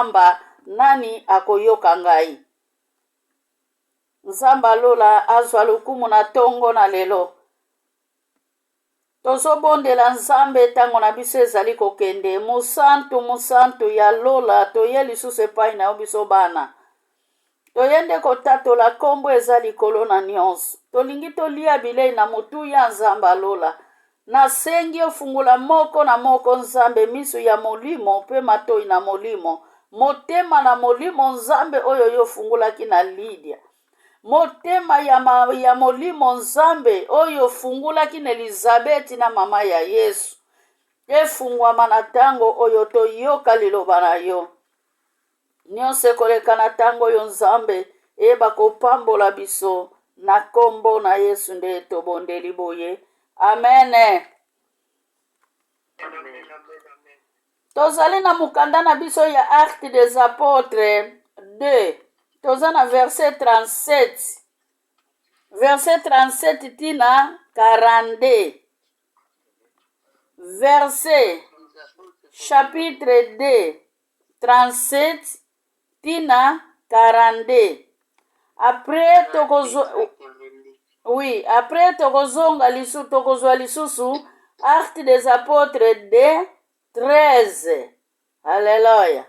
Pamba, nani akoyoka ngai? Nzambe ya lola azwa lokumu na tongo na lelo. Tozobondela Nzambe ntango na biso ezali kokende. Mosantu, mosantu ya lola, toye lisusu epai na yo biso bana. Toye nde kotatola nkombo eza likolo na nyonso. Tolingi tolia bilei na motuya Nzambe ya lola. Nasengi ofungola moko na moko Nzambe miso ya molimo mpe matoi na molimo, motema na molimo Nzambe oyo yo ofungolaki na Lidia. Motema ya, ma, ya molimo Nzambe oyo ofungolaki na Elizabeti na mama ya Yesu. Efungwama na ntango oyo toyoka liloba na yo. Nyonso ekoleka na ntango oyo Nzambe eyeba kopambola biso na nkombo na Yesu nde tobondeli boye. Amen. Tozali na mokanda na biso ya Actes des Apôtres 2 toza na verset 37 verset 37 tina 42 verset chapitre 2 37 tina 42 après tokozwa oui après tokozonga lisusu tokozwa lisusu acte des apôtres de 13 alleluya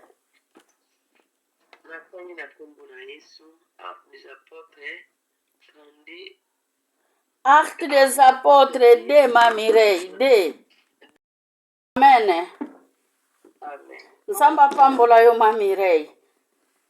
Natangi na nkombo na Yesu, Actes des Apôtres 32. Actes des Apôtres 2 ma Mireille 2 Amen. Nzambe apambola yo ma Mireille.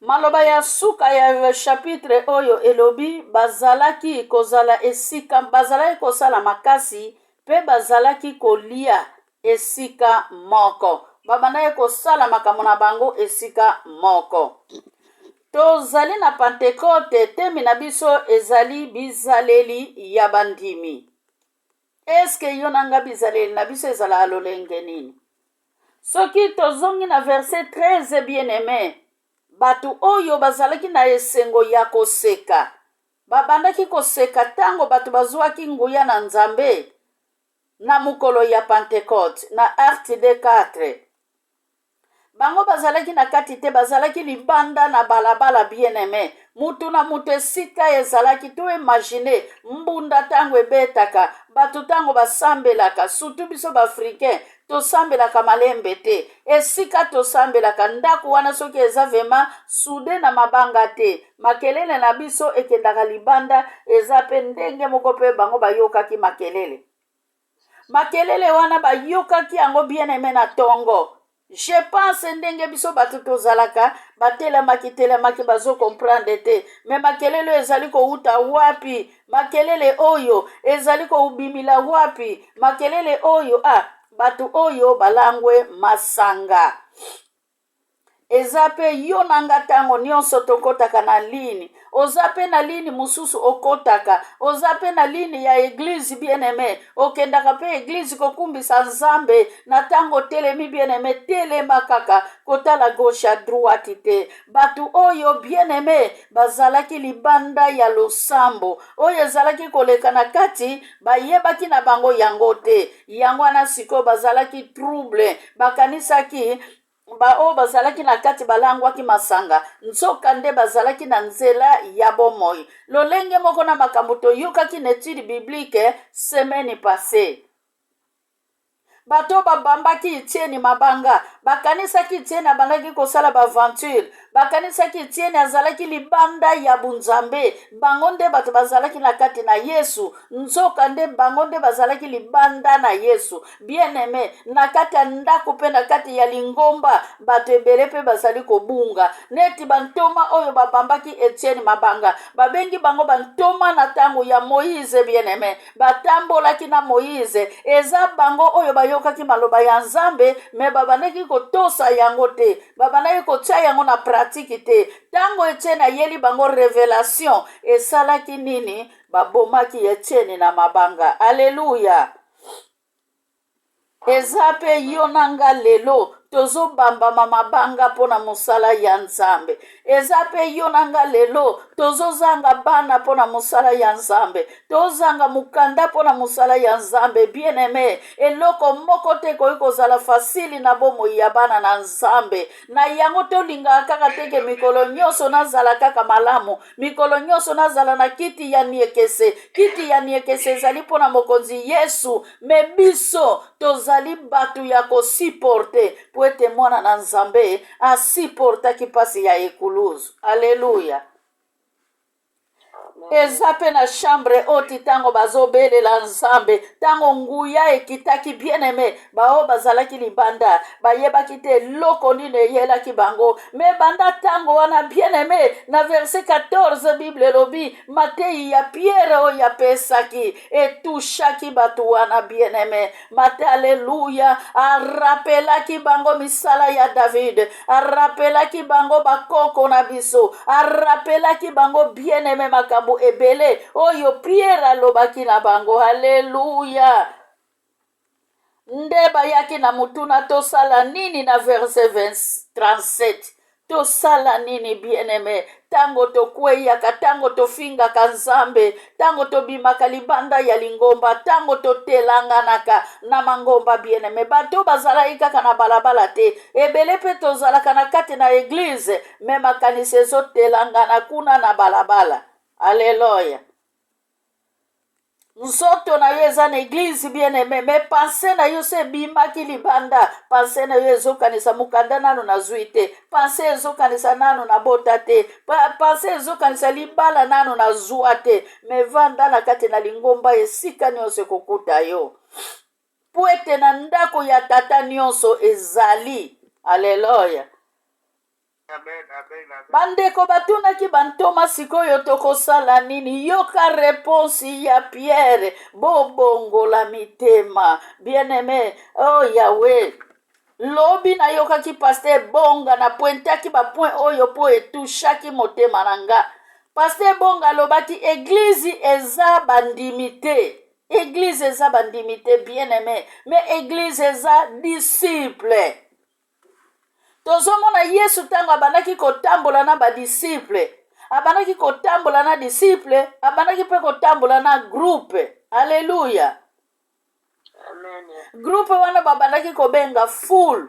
Maloba ya suka ya chapitre oyo elobi bazalaki kozala esika bazalaki kosala makasi mpe bazalaki kolia esika moko. Babandaki kosala makambo na bango esika moko. Tozali na Pantekote, temi na biso ezali bizaleli ya bandimi. Eske yo na nga bizaleli na biso ezalaka lolenge nini? Soki tozongi na verset 13 bien aime, bato oyo bazalaki na esengo ya koseka babandaki koseka ntango bato bazwaki nguya na Nzambe na mokolo ya Pantekote na Acte 2:4. Bango bazalaki na kati te, bazalaki libanda na balabala bien aime. Mutu na mutu esika ezalaki, to imagine mbunda ntango ebetaka, bato ntango basambelaka, surtout biso ba africain tosambelaka malembe te. Esika tosambelaka ndako wana soki eza vraiment soude na mabanga te, makelele na biso ekendaka libanda, eza pe ndenge moko pe bango bayokaki makelele. Makelele wana bayokaki yango bien aime na tongo. Je pense ndenge biso bato tozalaka batelemaki telemaki bazo comprendre te me makelele oyo ezali kowuta wapi makelele oyo ezali kobimila wapi makelele oyo ah bato oyo balangwe masanga Eza pe yo na nga tango nionso tokotaka na ligne oza pe na ligne mususu okotaka oza pe na ligne ya eglise bien aime okendaka pe eglise kokumbisa nzambe na tango otelemi bien aime telema kaka kotala gauche à droite te batu oyo bien aime bazalaki libanda ya losambo oyo ezalaki koleka na kati bayebaki na bango yango te yango wana sikoyo bazalaki trouble bakanisaki baoyo bazalaki na kati balangwaki masanga, nzokande bazalaki na nzela ya bomoi. Lolenge moko na makambo toyokaki na etude biblique semaine passee. Bato oyo babambaki Etienne mabanga bakanisaki Etienne abandaki kosala baaventure, bakanisaki Etienne azalaki libanda ya bunzambe. Bango nde bato bazalaki na kati na Yesu, nzokande bango nde bazalaki libanda na Yesu. Bien-aime, na kati ya ndako mpe na kati ya lingomba, bato ebele mpe bazali kobunga. Neti bantoma oyo babambaki Etienne mabanga, babengi bango bantoma na ntango ya Moize. Bien-aime, batambolaki na Moize. Eza bango oyo bayokaki maloba ya Nzambe, me babandaki kotosa yango te, babandaki kotia yango na pratiki te. Ntango Etienne ayeli bango revelation, esalaki nini? Babomaki Etienne na mabanga. Aleluya! Eza pe yo na nga lelo. tozobambama mabanga mpo na mosala ya Nzambe. Eza mpe yo na nga lelo tozozanga bana mpo na mosala ya Nzambe, tozanga mokanda mpo na mosala ya Nzambe. Bien aime, eloko moko te ekoki kozala fasili na bomoi ya bana na Nzambe. Na yango tolingaka kaka te ke mikolo nyonso nazala kaka malamu, mikolo nyonso nazala na kiti ya niekese. Kiti ya niekese ezali mpo na Mokonzi Yesu, me biso tozali bato ya kosiporte, mpo ete Mwana na Nzambe asiportaki mpasi ya ekuluzu. Aleluya! Eza mpe na chambre haute ntango bazobelela Nzambe, ntango nguya ekitaki, bien aime, baoyo bazalaki libanda bayebaki te eloko nini eyelaki bango. Me banda ntango wana, bien aime, na verset 14 Bible elobi mateyi ya Pierre oyo apesaki etushaki bato wana, bien aime. Mate, aleluya, arapelaki bango misala ya David, arapelaki bango bakoko na biso, arapelaki bango, bien aime, makambo ebele oyo Pierre alobaki na bango. Aleluya. Nde bayaki na motuna, tosala nini? Na verset 37, tosala nini, bien aime, ntango tokweyaka, ntango tofingaka Nzambe, ntango tobimaka libanda ya lingomba, ntango totelanganaka na mangomba? Bien aime, bato bazalaki kaka na balabala te, ebele mpe tozalaka na kati na eglize, me makanisi ezotelangana kuna na balabala. Aleluya. Nzoto na yo eza na eglize, bien aime, me pense na yo se ebimaki libanda. Pense na yo ezokanisa mokanda nanu nazwi te, pense ezokanisa nanu nabota te, pense ezokanisa libala nanu nazwa te. Me vanda na kati na lingomba, esika nyonso ekokuta yo, mpo ete na ndako ya Tata nyonso ezali. Aleluya. Amen, amen, amen. Bandeko batunaki bantoma, sikoyo tokosala nini? Yoka reponse ya Pierre: bobongola mitema. Bien aime, oh Yawe, lobi nayokaki pasteur Bonga na pointaki bapoint oyo mpo etushaki motema na nga. Pasteur Bonga alobaki eglize eza bandimi te, eglize eza bandimi te, bien aime, mais eglize eza disciple. Tozomona Yesu ntango abandaki kotambola na badisiple, abandaki kotambola na disiple, abandaki mpe kotambola na groupe. Aleluya. Amen. Groupe wana babandaki kobenga foule,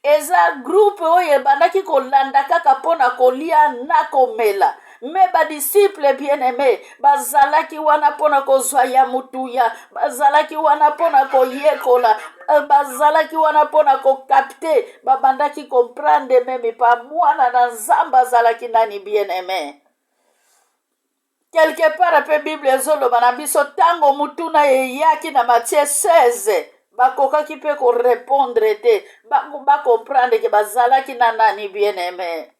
eza groupe oyo ebandaki kolanda kaka mpo na kolia na komela. Me badisiple, bien aime, bazalaki wana mpo na kozwa ya motuya, bazalaki wana mpo na koyekola, bazalaki wana mpo na kokapte. Babandaki comprendre meme pa Mwana na Nzambe azalaki nani. Bien aime, quelque part mpe Bible ezoloba na biso, ntango mutuna eyaki na Matthieu 16, bakokaki mpe korépondre te, bacomprendre ke bazalaki na nani. Bien aime,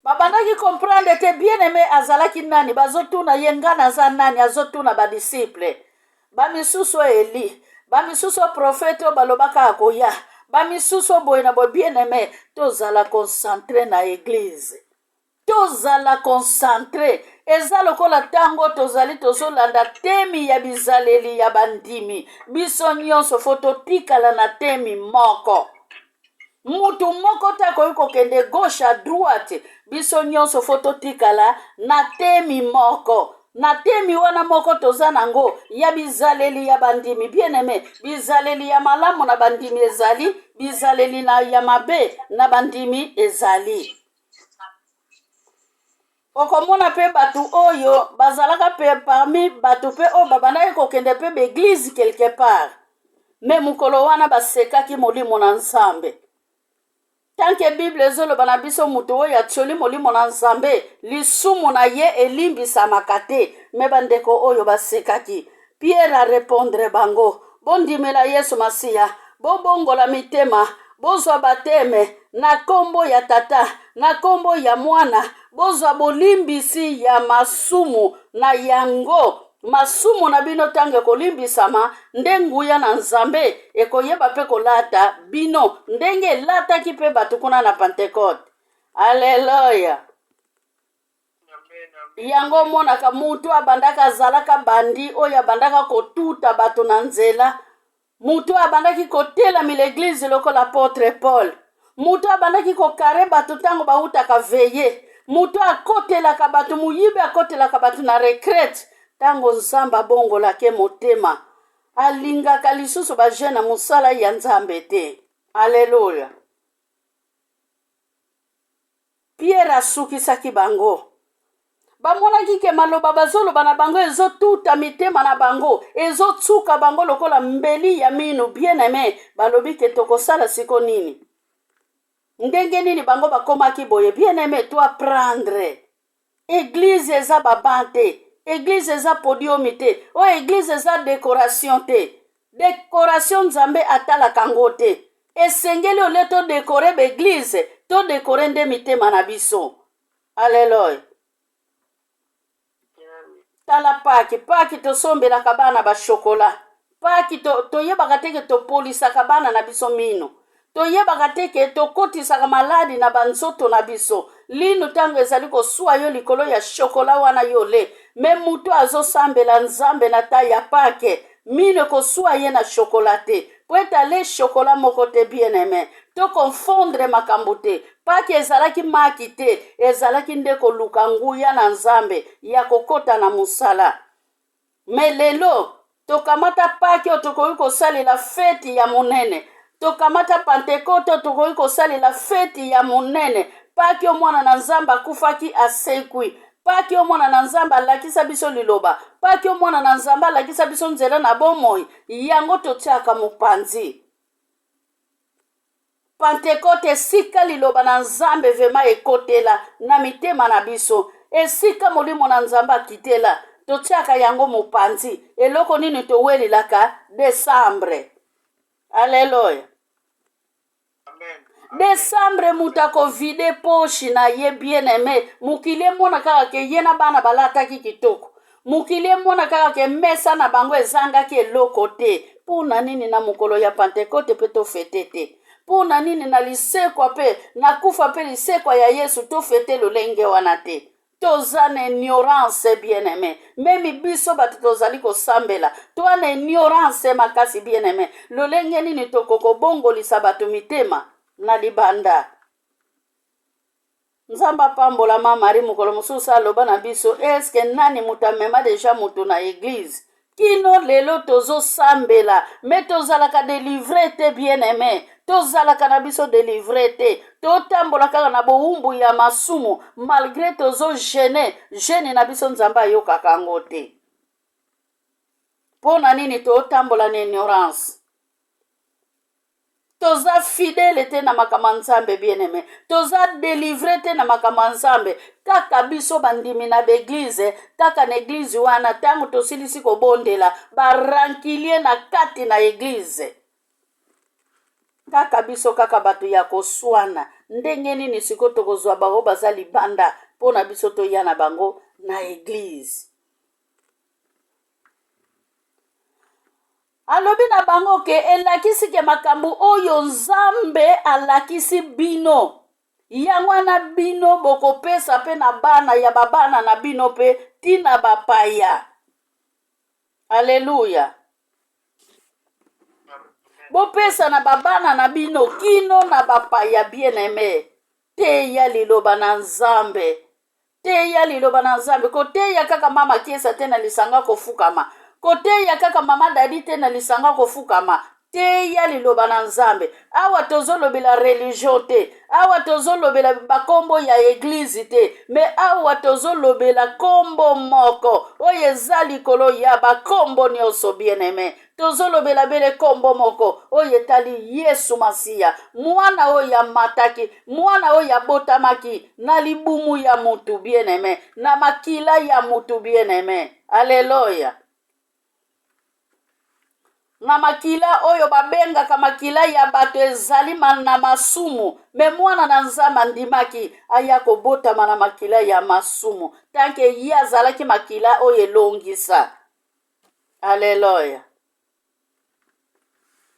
babandaki comprendre te, bien aime, azalaki nani. Bazotuna ye, nga naza nani? Azotuna badisiple. Bamisusu oyo Eli, bamisusu oyo profete oyo balobaka akoya, bamisusu oyo boye na boye. Bien aime, tozala concentré na eglize, tozala concentré. Eza lokola ntango tozali tozolanda temi ya bizaleli ya bandimi, biso nyonso fo totikala na temi moko. Mutu moko te akoki kokende gauche à droite. Biso nyonso fo totikala na temi moko. Na temi wana moko toza nango ya bizaleli ya bandimi, bien aime, bizaleli ya malamu na bandimi ezali, bizaleli na ya mabe na bandimi ezali. Okomona mpe bato oyo bazalaka mpe parmi bato mpe oyo babandaki kokende mpe baeglize quelque part, me mokolo wana basekaki Molimo na Nzambe. Tant que Bible ezoloba na biso, moto oyo atioli Molimo na Nzambe, lisumu na ye elimbisamaka te. Me bandeko oyo basekaki Pierre, arépondre bango: bondimela Yesu Masiya, bobongola mitema, bozwa bateme na nkombo ya Tata, na nkombo ya Mwana, bozwa bolimbisi ya masumu. Na yango masumu na bino ntango ekolimbisama, nde nguya na Nzambe ekoyeba mpe kolata bino ndenge elataki mpe bato kuna na Pentekote. Aleluya. Amen, amen. Yango omonaka mutu abandaka, azalaka bandi oyo abandaka kotuta bato na nzela. Moto oyo abandaki kotelamela eglize lokola apotre Paul, moto oyo abandaki kokare bato ntango bautaka veye, moto oyo akotelaka bato, moyibi akotelaka bato na retraite, ntango Nzambe abongolake motema, alingaka lisusu bajeune na mosala ya Nzambe te. Aleluya! Pierre asukisaki bango. Bamonaki ke maloba bazoloba na bango ezotuta mitema na bango, ezotsuka bango lokola mbeli ya minu. Bien aime, balobi ke tokosala siko nini? Ndenge nini bango bakomaki boye? Bien aime, to apprendre. Eglise eza ba banc te, eglise eza podium te, oyo eglise eza decoration te. Decoration Nzambe atalaka ngo te. Esengeli olie to decore ba eglise, to decore nde mitema na biso. Alleluia. Tala paki, paki tosombelaka bana ba chocolat. Paki to, toyebaka te ke topolisaka bana na biso mino. Toyebaka te ke tokotisaka maladi na banzoto na biso. Linu ntango ezali koswa yo likolo ya chocolat wana yo le. Me moto azosambela Nzambe na ta ya pake, mino ekoswa ye na chocolat te. Po ete ale chocolat moko te bien aime. To confondre makambo te. Pake ezalaki maki te, ezalaki nde koluka nguya na Nzambe ya kokota na mosala. Me lelo, tokamata Pake oyo tokoki kosalela feti ya monene. Tokamata Pantekote oyo tokoki kosalela feti ya monene. Pake oyo Mwana na Nzambe akufaki asekwi. Pake oyo Mwana na Nzambe alakisa biso liloba. Pake oyo Mwana na Nzambe alakisa biso nzela na bomoi. Yango totiaka mopanzi. Pantekote esika liloba na Nzambe vrema ekotela na mitema na biso, esika Molimo na Nzambe akitela, totiaka yango mopanzi. Eloko nini towelelaka? Desembre. Aleluya. Desembre moto akovide poche na ye bien aime. Mokili emona kaka ke ye na bana balataki kitoko. Mokili emona kaka ke mesa na bango ezangaki eloko te. Mpo na nini na mokolo ya Pantekote mpe tofete te? Mpo na nini na lisekwa mpe na kufa mpe lisekwa ya Yesu tofete lolenge wana te? Toza na ignorance bien aime. Meme biso bato tozali kosambela toa na ignorance makasi bien aime. Lolenge nini tokokobongolisa bato mitema na libanda? Nzambe apambola ma Marie mokolo mosusu aloba na biso eske nani moto amema deja moto na eglise kino lelo tozosambela me tozalaka delivre te bien aime tozalaka na biso delivre te totambola kaka na bowumbu ya masumu malgre tozo gene gene na biso nzambe ayokaka yango te mpo na nini totambola na ignorance Toza fidele te na makambo ya Nzambe bien aime. Toza delivre te na makambo ya Nzambe. Kaka biso bandimi na baeglize, kaka na eglize wana ntango tosilisi kobondela, ba ranculier na kati na eglize. Kaka biso kaka bato ya koswana. Ndenge nini sikoyo tokozwa bango baza libanda mpo na biso toya na bango na eglize? Alobi na bango ke elakisi ke makambo oyo Nzambe alakisi bino, yango wana bino bokopesa mpe na bana ya babana na bino mpe ti na bapaya. Aleluya! Bopesa na babana na bino kino na bapaya. Bien aime, teya liloba na Nzambe. Teya liloba na Nzambe. Koteya kaka mama Kiesa te na lisanga kofukama. Koteya kaka mama Dadi te na lisanga kofukama. Teya liloba na Nzambe. Awa tozolobela religion te. Awa tozolobela bakombo ya eglise te. Me awa tozolobela kombo moko oyo eza likolo ya bakombo nyonso bien aime. Tozolobela bele kombo moko oyo etali Yesu Masiya, mwana oyo amataki, mwana oyo abotamaki na libumu ya mutu bien aime, na makila ya mutu bien aime. Aleluya! Na makila oyo babengaka makila ya bato ezali na masumu, me mwana na Nzambe andimaki aya kobotama na makila ya masumu, tanke ye azalaki makila oyo elongisa. Aleluya.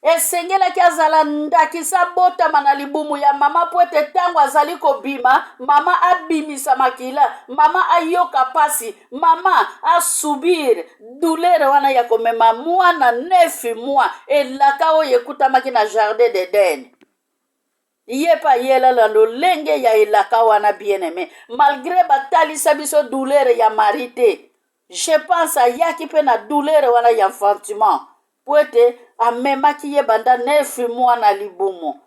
Esengelaki azala ndakisa, abotama na libumu ya mama mpo ete ntango azali kobima, mama abimisa makila, mama ayoka pasi, mama asubir douleur wana ya komema mwana nefi mwa elaka oyo ekutamaki na jardin d'Eden. Ye mpe ayela na lolenge ya elaka wana, bien aime, malgre batalisa biso douleur ya Marie te, je pense ayaki mpe na douleur wana ya enfantement mpo ete amemaki ye banda nefi mwa na libumu.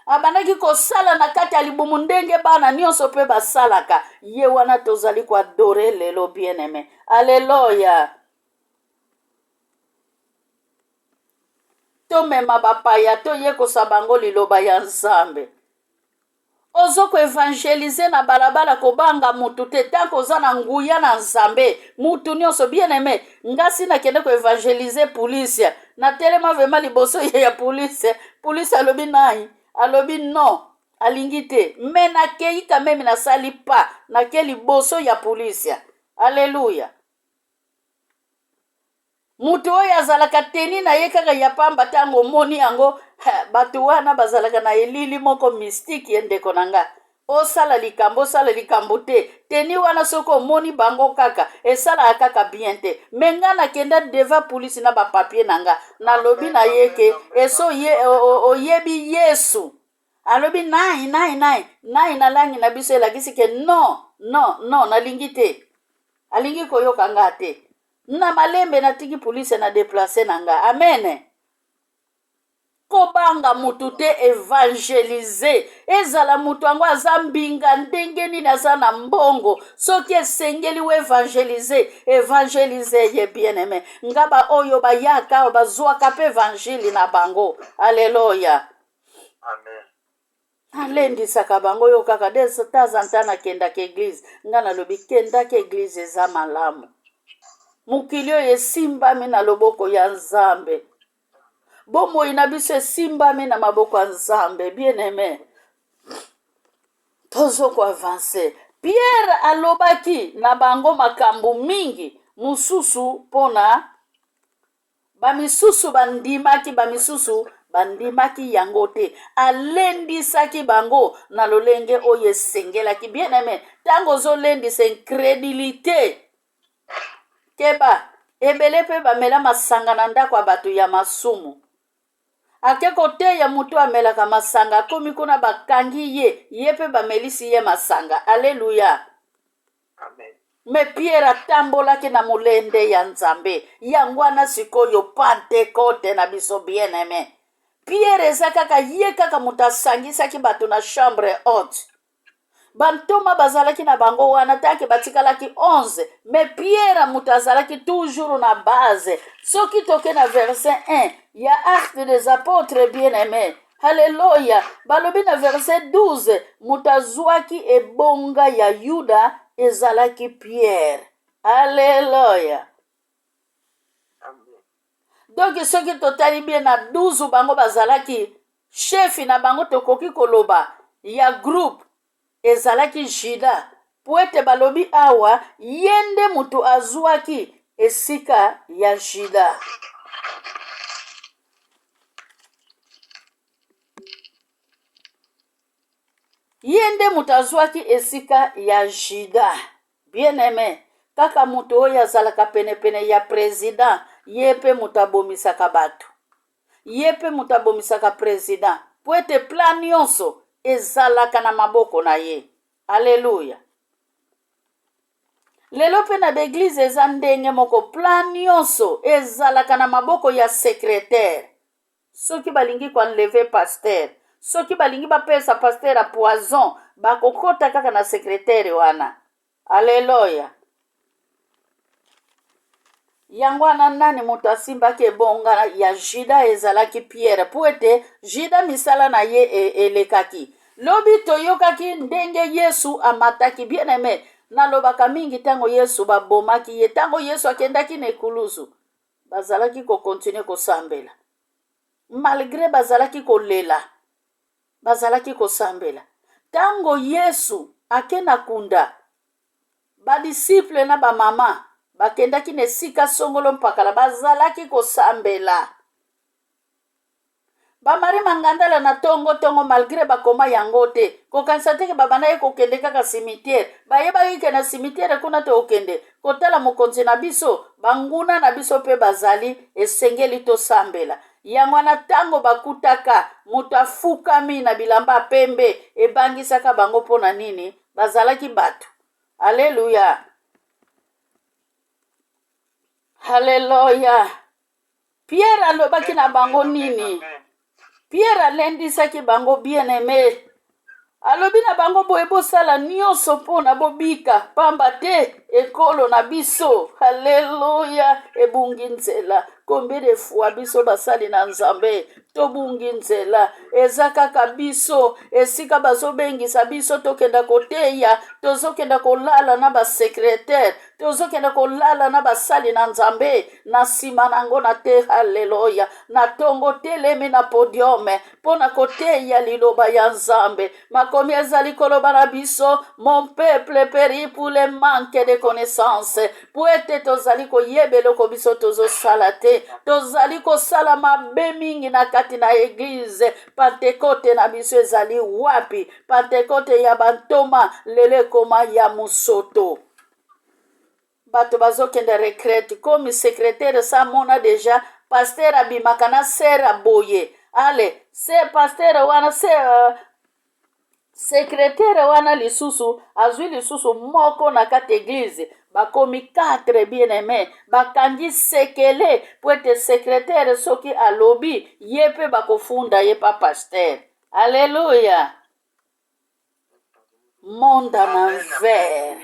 Abandaki kosala na kati ya libumu ndenge bana nyonso mpe basalaka. Ye wana tozali koadore lelo, bien aime. Aleluya! Tomema bapaya, toyekosa bango liloba ya Nzambe. Ozo ko evangeliser na balabala, kobanga mutu te tant que oza na nguya na Nzambe. Mutu nyonso, bien aime, nga si nakende ko evangeliser police, natelema vraiment liboso ya police, police alobi nai, alobi non, alingi te, mais nakei quand meme, nasali pas, nake liboso ya police. Alleluia. Moto oyo azalaka teni na ye kaka ya pamba, ntango omoni yango, bato wana bazalaka na elili moko mystique. Ye ndeko na nga, osala likambo, osala likambo te, teni wana soki omoni bango kaka esalaka kaka bien te. Me nga nakenda devant polisi na bapapier na nga, nalobi na ye ke eso ye, oyebi Yesu? Alobi nai nai nai nai na langi na biso elakisi ke non, non, non, nalingi te, alingi koyoka nga te. Na malembe natiki polise na deplace na nga. Amen. Kobanga mutu te, evangelize. Ezala mutu yango aza mbinga ndenge nini, aza na mbongo, soki esengeli oevangelize, evangelize ye, bien aime. Nga ba oyo bayaka bazwaka mpe evangile na bango. Aleluya. Amen. Nalendisaka bango yo kaka de temps en temps nakendaka eglise. Nga nalobi kendaka eglise, eza malamu. Mokili oyo esimbami na loboko ya Nzambe, bomoi na biso esimbami na maboko ya Nzambe. Bien aime, tozo koavanse. Pierre alobaki na bango makambo mingi mosusu mpona bamisusu bandimaki, bamisusu bandimaki yango te. Alendisaki bango na lolenge oyo esengelaki. Bien aime, ntango ozolendisa incrédulité, keba. Ebele mpe bamela masanga na ndako ya bato ya masumu, ake koteya moto amelaka masanga, akomi kuna bakangi ye, ye mpe bamelisi ye masanga. Aleluya. Amen. Me Pierre atambolaki na molende ya Nzambe. Yango wana sikoyo Pantekote na biso, bien aime, Pierre eza kaka ye kaka moto asangisaki bato na chambre haute. Bantoma bazalaki na bango wana tanke batikalaki 11, me Pierre moto azalaki toujours na base. Soki toke na verset 1 ya Acte des Apôtres, bien aimé, halleluya, balobi na verset 12, moto azwaki ebonga ya Yuda ezalaki Pierre. Alleluya. Amen. Donc soki totali bien na 12, bango bazalaki chefi na bango, tokoki koloba ya groupe ezalaki Juda, po ete balobi awa ye nde moto azwaki esika ya Juda. Ye nde moto azwaki esika ya Juda. Bien aime, kaka moto oyo azalaka penepene ya president, ye mpe moto abomisaka bato, ye mpe moto abomisaka president, po ete plan nyonso ezalaka na maboko na ye. Aleluya. Lelo mpe na baeglize eza ndenge moko, plan nyonso ezalaka na maboko ya secretaire. Soki balingi koenleve pasteur, soki balingi bapesa pasteur ya poison, bakokota kaka na secretaire wana. Aleluya. Yango wana nani moto asimbaki ebonga ya Juda? Ezalaki Pierre, mpo ete Juda misala na ye elekaki. Lobi toyokaki ndenge Yesu amataki. Bien aime, nalobaka mingi, ntango Yesu babomaki ye, ntango Yesu akendaki na ekuluzu, bazalaki kokontinue kosambela malgre bazalaki kolela, bazalaki kosambela. Ntango Yesu ake na kunda, badisiple na bamama bakendaki na esika songolo mpakala, bazalaki kosambela. Ba Marie Mangandala na tongo tongo malgre bakoma yango te, kokanisa te ke babandaki kokende kaka cimetière. Bayebaki ke na cimetière kuna tokokende kotala mokonzi na biso, banguna na biso pe bazali, esengeli tosambela. Yango wana tango bakutaka moto afukami na bilamba ya pembe, ebangisaka bango mpo na nini? Bazalaki bato. Aleluya! Haleluya! Pierre alobaki na bango nini? Pierre alendisaki bango bien aime. Alobi na bango boye bosala nyonso mpo na bobika, pamba te ekolo na biso, haleluya, ebungi nzela. Combien de fois biso basali na Nzambe tobungi nzela? Eza kaka biso esika bazobengisa biso tokenda koteya, tozokenda kolala na basekretere, tozokende kolala na basali na nzambe na nsima na yango na te haleluya na tongo telemi na podiume mpo na koteya liloba ya nzambe makomi ezali koloba na biso mon peuple peri pour le manque de connaissance mpo ete tozali koyeba eloko biso tozosala te tozali kosala mabe mingi na kati na eglize pantekote na biso ezali wapi pantekote ya bantoma lelo ekoma ya mosoto bato bazokende retraite komi secretaire sa mona deja pasteur abimaka na sere boye ale se pasteur wana se uh, secretaire wana lisusu azwi lisusu moko na kati eglize bakomi 4 bien aime bakangi sekele po ete secretaire soki alobi ye mpe bakofunda ye pa pasteur aleluya Monde en envers.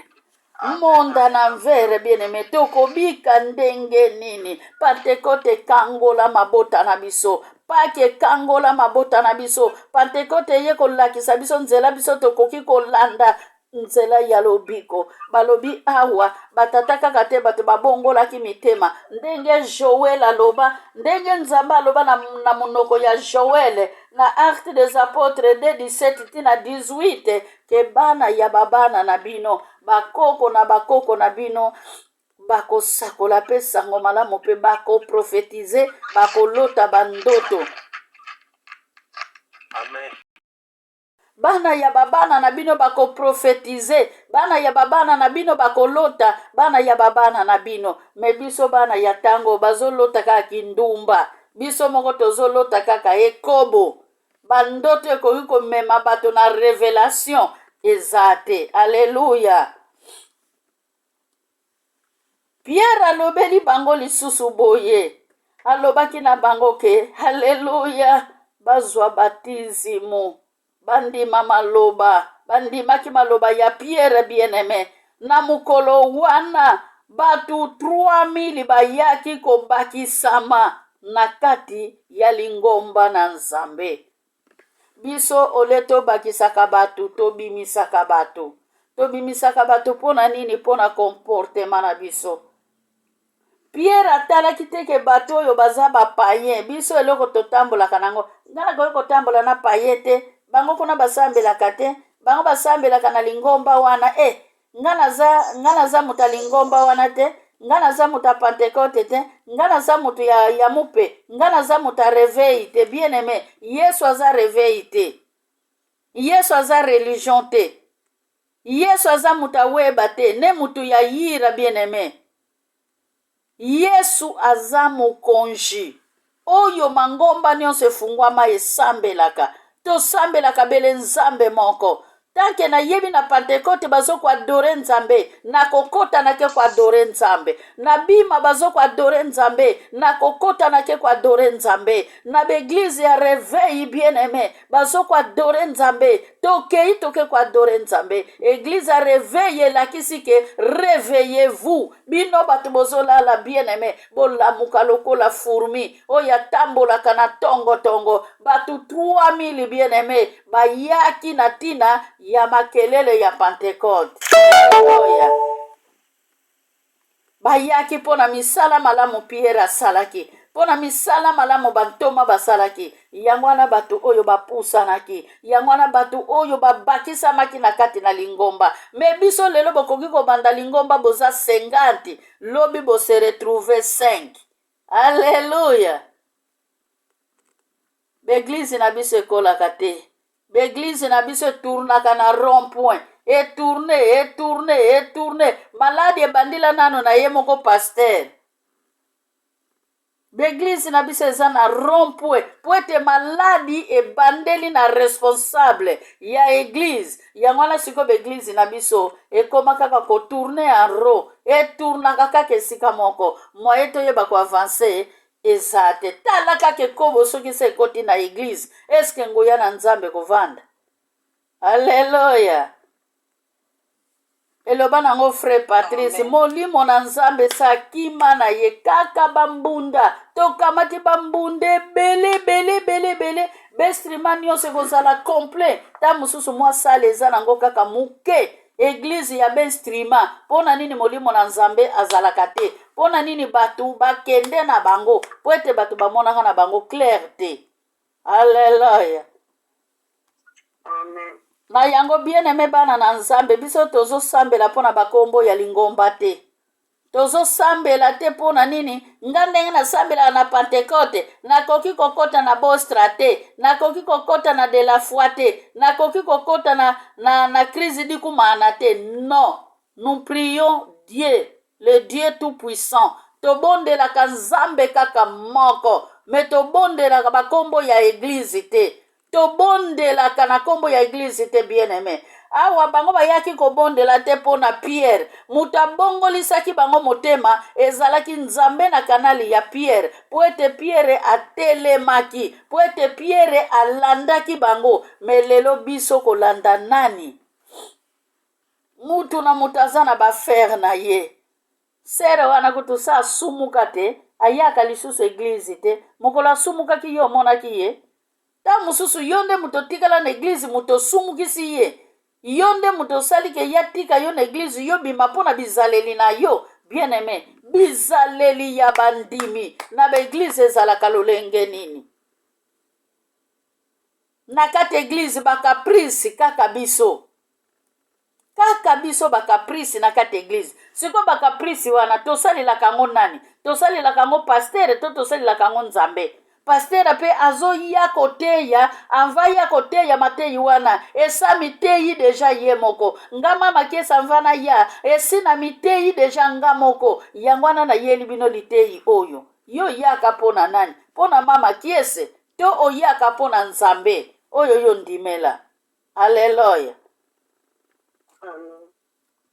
Monde en envers, bien-aimé. Tokobika ndenge nini? Pantekote ekangola mabota na biso. Pake ekangola mabota na biso. Pantekote eye kolakisa biso nzela biso tokoki kolanda nzela ya lobiko. Balobi awa batata kaka te bato babongolaki mitema ndenge Joel aloba, ndenge Nzambe aloba na, na monoko ya Joel na Actes des Apotres 2 17 ti na 18 ke bana ya babana na bino bakoko na bakoko na bino bakosakola mpe sango malamu mpe bakoprofetize bakolota bandoto. Amen. Bana ya babana na bino bakoprofetize, bana ya babana na bino bakolota, bana ya babana na bino. Me biso bana ya tango bazolota kaka kindumba, biso moko tozolota kaka ekobo. Bandoto ekoki komema bato na revelation eza te. Aleluya! Pierre alobeli bango lisusu boye, alobaki na bango ke haleluya, bazwa batisimo, bandima maloba, bandimaki maloba ya Pierre bien-aime. Na mokolo wana bato 3000 bayaki kobakisama na kati ya lingomba na Nzambe. Biso ole tobakisaka bato, tobimisaka bato. Tobimisaka bato mpo na nini? Mpo na comportement na biso. Pierre atalaki te ke bato oyo baza ba païen. Biso eloko totambolaka nango, ngai nakoki kotambola na païen te. Bango kuna basambelaka te, bango basambelaka na lingomba wana. Eh, nga naza nga naza moto ya lingomba wana te nga naza moto ya pentecote te nga naza moto ya, ya mupe nga naza moto ya reveil te bien aime yesu aza reveil te yesu aza religion te yesu aza moto ya weba te ne moto ya yira bien aime Yesu aza mokonji oyo mangomba nionso efungwama esambelaka. Tosambelaka bele Nzambe moko. Tant que nayebi na Pentecote bazo ko adorer Nzambe, nakokota nake ko adorer Nzambe. Na Bima bazo ko adorer Nzambe, nakokota nake ko adorer Nzambe. Na ba eglise ya reveil bien aime, bazo ko adorer Nzambe, tokei toke ko adorer Nzambe. Eglise ya reveil elakisi ke reveillez-vous. Bino bato bozolala bien aime, bolamuka lokola fourmi oyo atambolaka na tongo tongo. Bato 3000 bien aime bayaki na tina ya makelele ya Pentecote. Alleluia. Bayaki mpo na misala malamu Pierre asalaki, mpo na misala malamu bantoma basalaki. Yango wana bato oyo bapusanaki, yango wana bato oyo babakisamaki na kati na lingomba. Me biso lelo bokoki kobanda lingomba boza 50, lobi bose retrouve 5. Alleluia! Baeglize na biso ekolaka te. Baeglize na biso etournaka na rond point. Etourne, etourne, etourne. Maladi ebandila nano na ye moko pasteur. Baeglize na biso eza na rond point po ete maladi ebandeli na responsable ya eglize. Yango wana sikoyo baeglize na biso ekoma kaka kotourne en rond, etournaka kaka esika moko. Moyen toyeba koavancer eza te. Tala kaka ekobo soki se ekoti na eglize, eske nguya na Nzambe ekovanda? Aleluya! Eloba nango frère Patrice, molimo na Nzambe sakima na ye kaka bambunda. Tokamati bambunda ebele ebele ebele ebele, bestrima nyonso ekozala complet. Ta mosusu mwa sale eza nango kaka moke, eglize ya benstrima. Mpo na nini molimo na Nzambe azalaka te? Mpo na nini bato bakende na bango? Mpo ete bato bamonaka na bango clair te. Aleluya! Amen. Na yango bien aime bana na Nzambe, biso tozosambela mpo na bakombo ya lingomba te. Tozosambela te mpo na nini? Nga ndenge nasambelaka na Pentecote, nakoki kokota na Bostra te, nakoki kokota na De la Foi te, nakoki kokota na, na, na crise dikumana te. Non, nous prions Dieu, le Dieu tout puissant. Tobondelaka Nzambe kaka moko, me tobondelaka bakombo ya eglize te. Tobondelaka na kombo ya eglise te, bien aime. Awa bango bayaki kobondela te mpo na Pierre. Moto abongolisaki bango motema ezalaki Nzambe na kanali ya Pierre, mpo ete Pierre atelemaki, mpo ete Pierre alandaki bango. Me lelo biso kolanda nani? Mutu na moto aza na bafere na ye. Sere wana kutu sa asumuka te, ayaka lisusu eglise te. Mokolo asumukaki yo omonaki ye? Ntango mosusu yo nde moto otikala na eglise, moto osumukisi ye. Yo nde moto osali ke ye atika yo na eglise, yo bima mpo na bizaleli na yo. Bien aime, bizaleli ya bandimi na ba eglise ezalaka lolenge nini? Na kati eglise ba caprice kaka biso. Kaka biso ba caprice na kati eglise. Sikoyo ba caprice wana tosalelaka yango nani? Tosalelaka yango pasteur to tosalelaka yango Nzambe? Pasteur pe azoya koteya, anva ya koteya mateyi wana esa miteyi deja ye moko. Nga mama kiesa anva na ya esi na miteyi deja nga moko. Yango wana nayeli bino liteyi oyo. Yo yaka po na nani? Po na mama kiese to oyaka po na Nzambe oyo yo ndimela? Aleluya.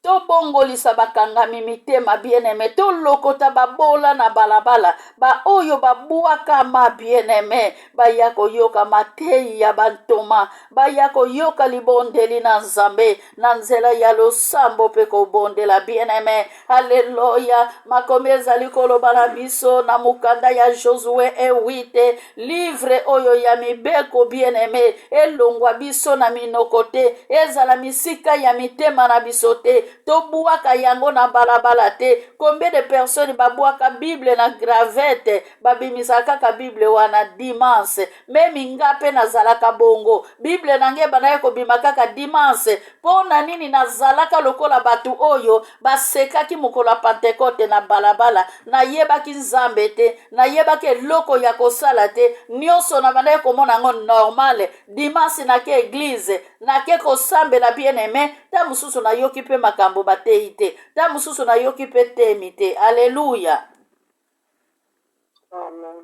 Tobongolisa bakangami mitema, bien-aime. Tolokota babola na balabala, baoyo babwakama, bien-aime, baya koyoka mateyi ya bantoma, baya koyoka libondeli na Nzambe na nzela ya losambo mpe kobondela, bien-aime. Aleluya. Makomi ezali koloba na biso na mokanda ya Josue 1:8, livre oyo ya mibeko, bien-aime, elongwa biso na minoko te, ezala misika ya mitema na biso te, tobwaka yango na balabala te. Combien de personnes babwaka Bible na gravette, babimisaka kaka Bible wana dimanche? Meme nga pe nazalaka bongo, Bible na ngai ebandaki kobima kaka dimanche. Mpo na nini nazalaka lokola bato oyo basekaki mokolo ya Pantekote na balabala? Nayebaki Nzambe te, nayebaki eloko ya kosala te, nyonso nabandaki komona yango normale. Dimanche nake eglise, nake kosambela, bien aime, ta mosusu nayoki mpe makambo bateyi te, ta mosusu nayoki mpe temi te. Aleluya!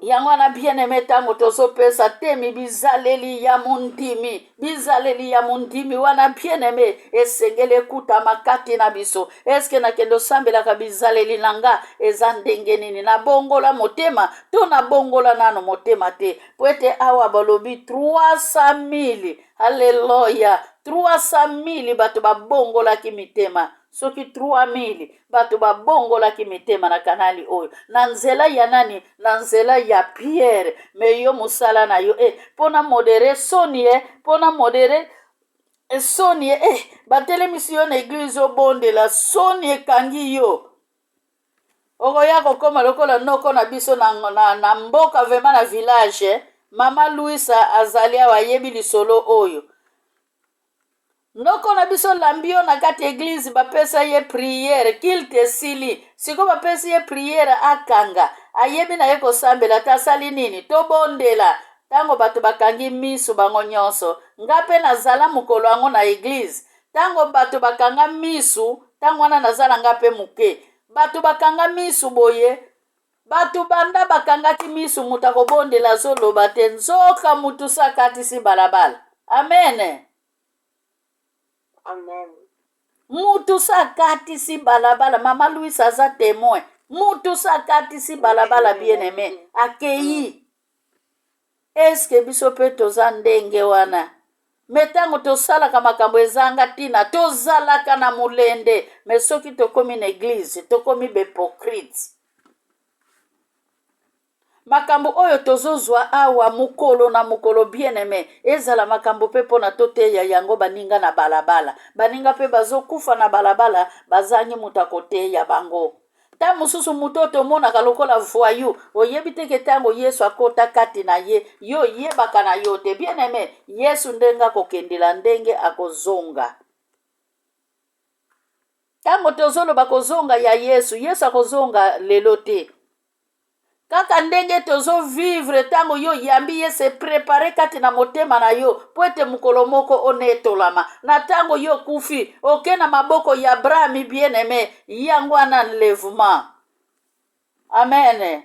Yango wana, bien aime, ntango tozopesa temi bizaleli ya mondimi, bizaleli ya mondimi wana, bien aime, esengeli ekutama kati na biso. Eske nakende osambelaka, bizaleli na nga eza ndenge nini? Nabongola motema to nabongola nano motema te? Po ete awa balobi 300 000, aleluya, 300 000 bato babongolaki mitema. Soki 3000 bato babongolaki mitema na kanali oyo, na nzela ya nani? Na nzela ya Pierre. Me yo mosala na yo mpo na modere soni, mpo na modere soni, batelemisi yo na eglise obondela, soni ekangi yo. Okoya kokoma lokola noko na biso na mboka, vraiment na village. Mama Louisa azali awa, ayebi lisolo oyo. Noko na biso Lambio, na kati eglise bapesa ye priere, culte esili, sikoyo bapesi ye priere akanga, ayebi na ye kosambela te. Asali nini? Tobondela. Ntango bato bakangi misu bango nyonso, nga mpe nazala mokolo yango na eglise. Ntango bato bakanga misu, ntango wana nazala nga mpe moke. Bato bakanga misu boye, bato banda bakangaki misu, moto akobondela azoloba te, nzoka moto sa akatisi balabala. Amen. Amen. Mutu sa akatisi balabala, mama Louis aza temoin. Mutu sa akatisi balabala, bien aimé, akei. Eske biso mpe toza ndenge wana? Me ntango tosalaka makambo ezanga ntina, tozalaka na molende, me soki tokomi na eglize, tokomi bahypocrite. Makambo oyo tozozwa awa mokolo na mokolo, bien aimé, ezala makambo mpe mpona toteya yango baninga na balabala. Baninga mpe bazokufa na balabala, bazangi moto akoteya bango. Ntango mosusu moto oyo tomonaka lokola voyou, oyebi te ke ntango Yesu akota kati na ye, yo oyebaka na yo te. Bien aimé, Yesu ndenge akokendela, ndenge akozonga. Ntango tozoloba kozonga ya Yesu, Yesu akozonga lelo te. Kaka ndenge tozovivre, ntango yo oyambi ye, se prepare kati na motema na yo mpo ete mokolo moko onetolama. Na ntango yo okufi, oke na maboko ya Abrahami, bien aimé, yango wana enlèvement. Amen.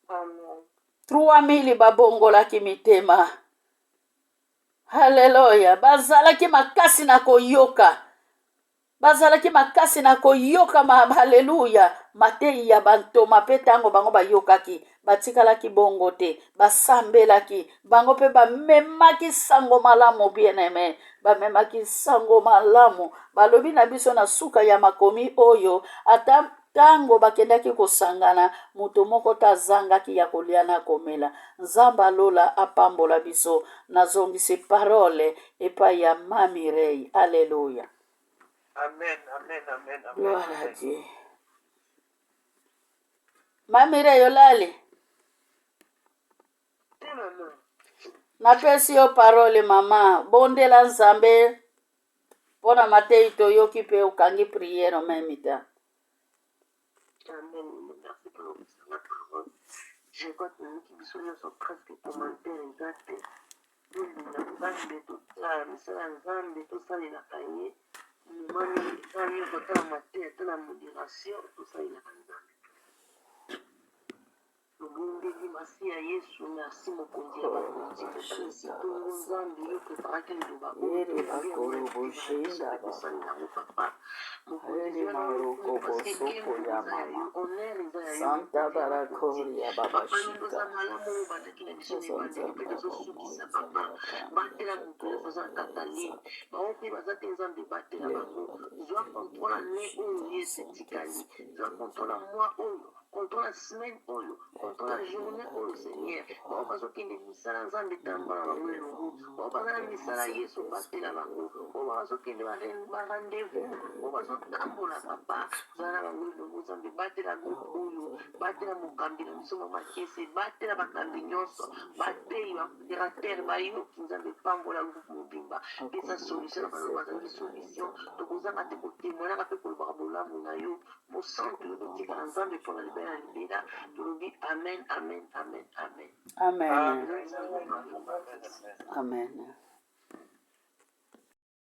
Amen. 3000 babongolaki mitema. Haleluya! Bazalaki makasi na koyoka, bazalaki makasi na koyoka ma, haleluya, mateyi ya bantoma. Mpe ntango bango bayokaki, batikalaki bongo te, basambelaki bango mpe bamemaki sango malamu. Bien aimé, bamemaki sango malamu. Balobi na biso na suka ya makomi oyo, ata ntango bakendaki kosangana, moto moko te azangaki ya kolia na komela. Nzambe alola apambola biso. Nazongisi parole epai ya Mami Rey. Alleluya. Amen, amen, amen, amen. Gloire à Amen. Dieu. Mami Rey, olali? Te, mama. Napesi yo parole, mama. Bondela Nzambe mpo na mateyi toyoki mpe okangi prière en même temps. Amen. Merci pour la parole. Je crois que toyoki biso nyonso, presque commentaire eza te. Tolinga Nzambe, tosala misala ya Nzambe, tosalelaka ye moma mingi, ata nyonso, ata na mateya, ata na modération, tosalelaka Nzambe. Tobondeli Masiya Yesu, merci Mokonzi ya bakonzi, tokanisi ntongo Nzambe yo preparaki liloba oyo, Ere toyambi yango na bakorobo mitema na biso shinda mpe ba. tosalela yango, Papa Mokonzi. Ere Zwa na maroko lokumu parce que bosoko nkembo ya eza ya mama. yo, honneur eza ya yo, Santa Mokonzi ya bakonzi. barakori ya Papa, yo nde babashika. oza malamu, oyo obandaki na biso na Oza ebandeli mpe Nzambe ya bomoi, tozosukisa, Nzambe Papa. ya Abraham, ya Batela moto nyonso Jacob, aza na ya kati ya ligne, Isaac. bango mpe baza te, Nzambe batela bango. Zwa contrôle ane oyo Yesu etikali, zwa contrôle ya mois oyo, contrôle ya semaine oyo, contrôle ya journée oyo, Seigneur. Bao bazokende misala, Nzambe tambola bango elongo. Bao baza na misala, Yesu batela bango. Oyo bazokende barendez-vous, oyo bazotambola, Papa zala na bango elongo. Nzambe batela groupe oyo, batela mokambi na biso Mama Kese, batela bakambi nyonso, bateyi, bamodérateur, bayoki. Nzambe pambola groupe mobimba, pesa solution na bango bazangi solution. Tokozanga te kotémoignaka mpe kolobaka bolamu na yo mosantu. Yo totikala Nzambe mpona libela na libela. Tolobi amen, amen, amen, amen. Amen. Amen. Amen.